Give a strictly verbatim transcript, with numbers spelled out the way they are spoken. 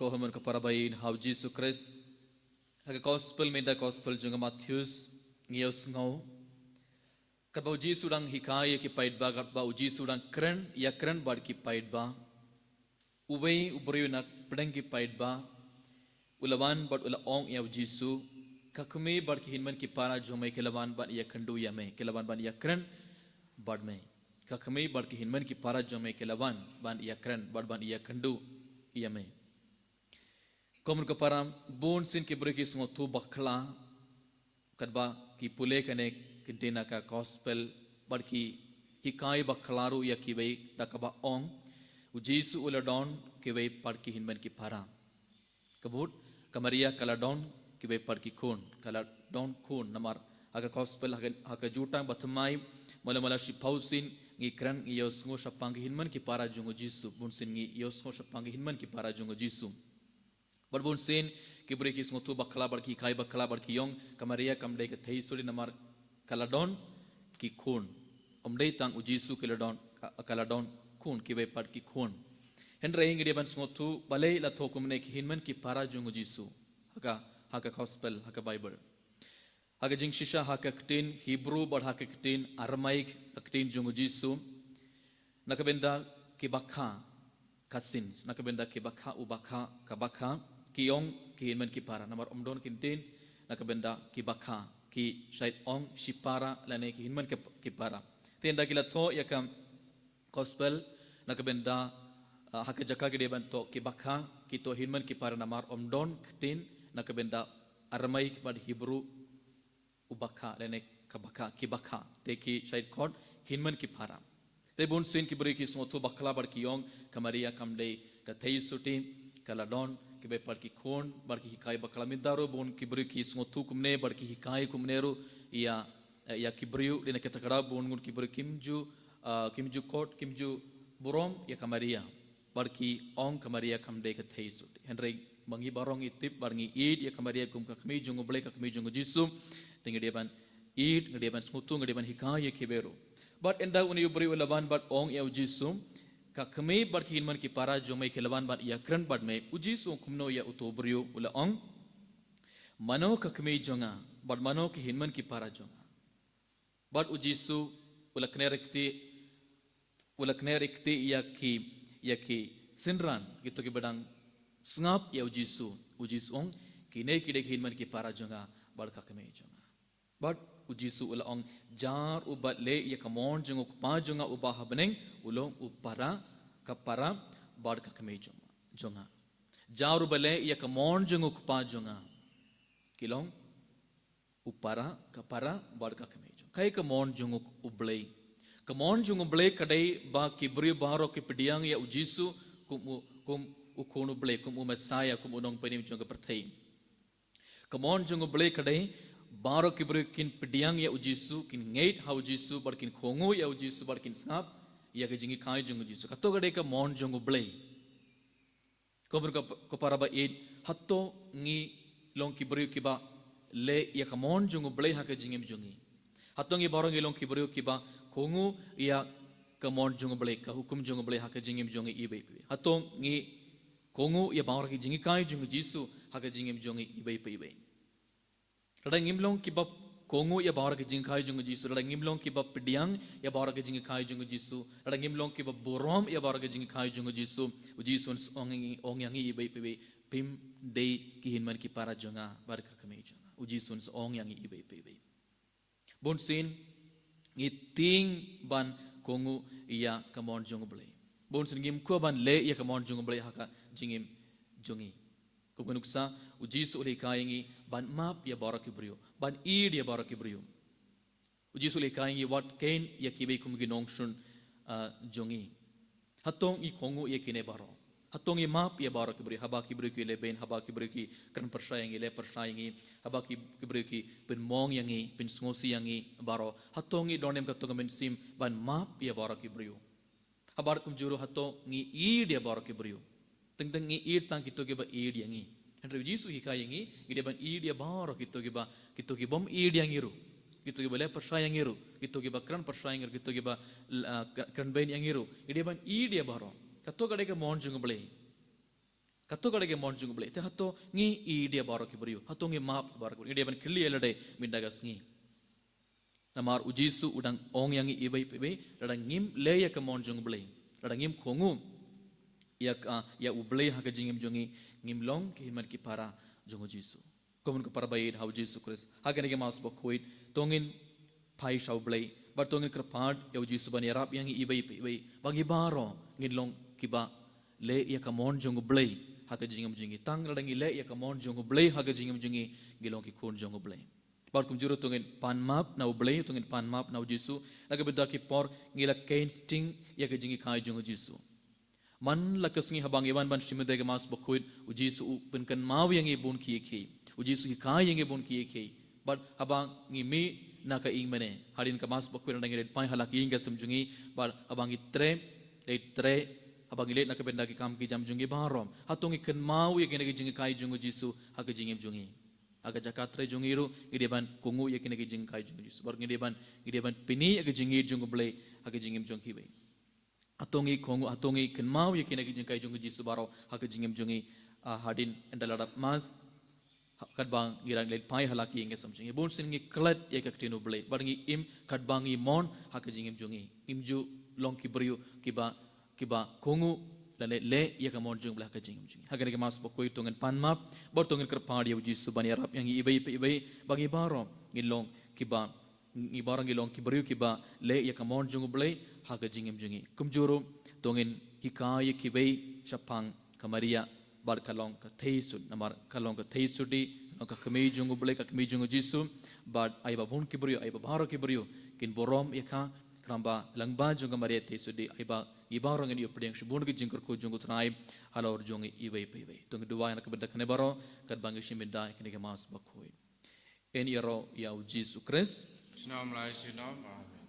Ko hynmen ko para ba ïeit ha u Jisu Khrist. Ha ka gospel mynta, gospel jong u Mathaios, ngi ïohsngew katba u Jisu u dang hikai ïa ki paidbah, katba u Jisu u dang kren, ïakren bad ki paidbah, uwei u briew na pdeng ki paidbah u la wan bad u la ong ïa u Jisu, ka kmie bad ki hynmen ki para jong me ki la wan ban ïakynduh ïa me, ki la wan ban ïakren bad me. Ka kmie bad ki hynmen ki para jong me ki la wan ban ïakren bad ban ïakynduh ïa me. Ko hynmen ko para, bun sien ki briew ki sngewthuh bakla katba ki pule kane ka ktien na ka gospel, bad ki hikai bakla ruh ïa kiwei da kaba ong, u Jisu u la don kiwei pat ki hynmen ki para. Ka mut, ka Maria ka la don kiwei pat ki khun, ka la don khun. Namar ha ka gospel, ha ka, ha ka Jutang bathymmai, mala mala shiphew sien ngi kren, ngi ïohsngew shaphang ki hynmen ki para jong u Jisu, bun sien ngi ïohsngew shaphang ki hynmen ki para jong u Jisu. Bad bun sien ki briew ki sngewthuh bakla bad ki hikai bakla bad ki ong, ka Maria kam dei ka theisotti namar ka la don ki khun. Ym dei tang u Jisu ki la don, ka, ka la don khun, kiwei pat ki khun. Hynrei ngi dei ban sngewthuh balei la thoh kumne ki hynmen ki para jong u Jisu ha ka, ha ka gospel, ha ka Baibl. Ha ka jingshisha ha ka ktien Hebru bad ha ka ktien Aramaik, ka ktien jong u Jisu, na ka bynta ki bakha, cousins, na ka bynta ki bakha, u bakha, ka bakha, ki ong ki hynmen ki para. Namar ym don ki ktien na ka bynta ki bakha, ki shait ong shipara lane ki hynmen ki, ki para. Te ynda ki la thoh ïa ka gospel na ka bynta, ah, ha ka jaka ki dei ban thoh ki bakha, ki thoh hynmen ki para namar ym don ktien na ka bynta Aramaik bad Hebru, u bakha lane ka bakha, ki bakha. Te ki shait khot hynmen ki para. Te bun sien ki briew ki sngewthuh bakla bad ki ong, ka Maria kam dei ka theisotti, ka la don kiwei pat ki khun, bad ki hikai bakla. Mynta ruh bun ki briew ki sngewthuh kumne bad ki hikai kumne ruh ïa, ïa ki briew, dei na kata ka daw bun ngut ki briew kim ju, ah, kim ju khot, kim ju burom ïa ka Maria. Bad ki ong ka Maria kam dei ka theisotti. Hynrei ma ngi baroh ngi tip bad ngi ïeit ïa ka Maria kum ka kmie jong u Blei, ka kmie jong u Jisu. Te ngi dei ban ïeit, ngi dei ban sngewthuh, ngi dei ban hikai ïa kiwei ruh. Bad ynda une u briew u la wan bad ong ïa u Jisu, ka kmie bad ki hynmen ki para jong me ki la wan bad ïakren bad me, u Jisu u ong kumno ïa uto u briew, u la ong, mano ka kmie jong nga bad mano ki hynmen ki para jong nga? Bad u Jisu u la kner kti, u la kner kti ïa ki, ïa ki synran, kito kiba dang sngap ïa u Jisu. U Jisu u ong, kine ki dei ki hynmen ki para jong nga bad ka kmie jong nga. Bad u Jisu u la ong, jar uba leh ïa ka mon jong u Kpa jong nga uba ha bneng, u long u para, ka para bad ka kmie jong, jong nga. Jar uba leh ïa ka mon jong u Kpa jong nga, ki long u para, ka para bad ka kmie jong. Kaei ka mon jong u, u Blei? Ka mon jong u Blei ka dei ba ki briew baroh ki pdiang ïa u Jisu kum u, kum u Khun u Blei, kum u Messaïah, kum u Nongpynim jong ka pyrthei. Ka mon jong u Blei ka dei baroh ki briew kin pdiang ïa u Jisu, kin ngeit ha u Jisu, bad kin kohnguh ïa u Jisu, bad kin sngap ïa ka jinghikai jong u Jisu. Kato ka dei ka mon jong u Blei. Ko hynmen ko, ko para ba ïeit, hato ngi long ki briew kiba leh ïa ka mon jong u Blei ha ka jingim jong ngi? Hato ngi baroh ngi long ki briew kiba kohnguh ïa ka mon jong u Blei, ka hukum jong u Blei ha ka jingim jong ngi iwei pa iwei? Hato ngi kohnguh ïa baroh ki jinghikai jong u Jisu ha ka jingim jong ngi iwei pa iwei? Lada ngim long kiba kohnguh ïa baroh ki jinghikai jong u Jisu, lada ngim long kiba pdiang ïa baroh ki jinghikai jong u Jisu, lada ngim long kiba burom ïa baroh ki jinghikai jong u Jisu, u Jisu un sa ong ïa ngi, ong ïa ngi iwei pa iwei, phim dei ki hynmen ki para jong nga bad ka kmie jong nga. U Jisu un sa ong ïa ngi iwei pa iwei. Bun sien ngi tieng ban kohnguh ïa ka mon jong u Blei. Bun sien ngim kwah ban leh ïa ka mon jong u Blei ha ka jingim jong ngi. Kum ka nuksa, u Jisu u la hikai ïa ngi ban map ïa baroh ki briew, ban ïeid ïa baroh ki briew. U Jisu u la hikai ïa ngi wat kheiñ ïa kiwei kum ki nongshun, ah, jong ngi. Hato ngi kohnguh ïa kine baroh? Hato ngi map ïa baroh ki briew, haba ki briew ki leh beiñ, haba ki briew ki kren pyrshah ïa ngi, leh pyrshah ïa ngi, haba ki, ki briew ki pynmong ïa ngi, pynsngewsih ïa ngi baroh? Hato ngi don ïa kato ka mynsiem ban map ïa baroh ki briew? Haba kumjuh ruh, hato ngi ïeid ïa baroh ki briew? Teng teng ngi ïeid tang kito kiba ïeid ïa ngi. Hynrei u Jisu u hikai ïa ngi, ngi dei ban ïeid ïa baroh kito kiba, kito ki bym ïeid ïa ngi ruh, kito kiba leh pyrshah ïa ngi ruh, kito kiba kren pyrshah ïa ngi ruh, kito kiba, ah, kren beiñ ïa ngi ruh. Ngi dei ban ïeid ïa baroh. Kato ka dei ka mon jong u Blei. Kato ka dei ka mon jong u Blei. Te hato ngi i dei baroh ki briew. Hato ngi map baroh ki briew. Ngi dei ban kylli ïa lade mynta ka sngi. Namar u Jisu u dang ong ïa ngi iwei pa iwei, lada ngim leh ïa ka mon jong u Blei, lada ngim kohnguh ïa ka, ïa u Blei ha ka jingim jong ngi, ngim long ki hynmen ki para jong u Jisu. Kumno ka para ba ïeit ha u Jisu Khrist. Ha kane ka Mass Bakhuid, to ngin phai sha u Blei, bad to ngin kyrpad ïa u Jisu ban ïarap ïa ngi iwei pa iwei, ba ngi baroh ngin long kiba leh ïa ka mon jong u Blei ha ka jingim jong ngi. Tang lada ngi leh ïa ka mon jong u Blei ha ka jingim jong ngi, ngi long ki khun jong u Blei. Bad kumjuh ruh to ngin pan map na u Blei, to ngin pan map na u Jisu. Na ka bynta ki por ngi la khein sting ïa ka jinghikai jong u Jisu. Man la ka sngi haba ngi wan ban shim ïa ka Mass Bakhuid, u Jisu u pynkynmaw ïa ngi bun kiei kiei. U Jisu u hikai ïa ngi bun kiei kiei. Bad haba ngi mih na ka ïingmane, hadien ka Mass Bakhuid, lada ngi leit phai ha la ka ïing ka sem jong ngi, bad haba ngi treh, leit treh, haba ngi leit na ka bynta ki kam ki jam jong ngi baroh, hato ngi kynmaw ïa kine ki jinghikai jong u Jisu ha ka jingim jong ngi? Ha ka jaka treh jong ngi ruh ngi dei ban kohnguh ïa kine ki jinghikai jong u Jisu. Bad ngi dei ban, ngi dei ban pyni ïa ka jingïeit jong u Blei ha ka jingim jong kiwei. Hato ngi kohnguh, hato ngi kynmaw ïa kine ki jinghikai jong u Jisu baroh ha ka jingim jong ngi, ah, hadien ynda la dep Mass, ha, katba ngi dang leit phai ha la ka ïing ka sem jong ngi? Bun sien ngi klet ïa ka ktien u Blei, bad ngi im katba ngi mon ha ka jingim jong ngi. Ngim ju long ki briew kiba, kiba kohnguh lane leh ïa ka mon jong u Blei ha ka jingim jong ngi. Ha kane ka Mass Bakhuid to ngin pan map, bad to ngin kyrpad ïa u Jisu ban ïarap ïa ngi iwei pa iwei, ba ngi baroh ngin long kiba, ngi baroh ngi long ki briew kiba leh ïa ka mon jong u Blei ha ka jingim jong ngi. Kumjuh ruh to ngin hikai ïa kiwei shaphang ka Maria, bad ka long ka theisotti, namar ka long ka theisotti, ka long ka kmie jong u Blei, ka kmie jong u Jisu, bad ai ba bun ki briew, ai ba baroh ki briew kin burom ïa ka, khnang ba lyngba jong ka Maria theisotti, ai ba ngi baroh ngin ïoh pdiang shibun ki jingkyrkhu jong u Trai halor jong ngi iwei pa iwei. To ngin duwai na ka bynta kane baroh katba ngi shim ïa kane ka Mass Bakhuid. Yn ïaroh ïa u Jisu Khrist. Shnong lai shnong. Amen.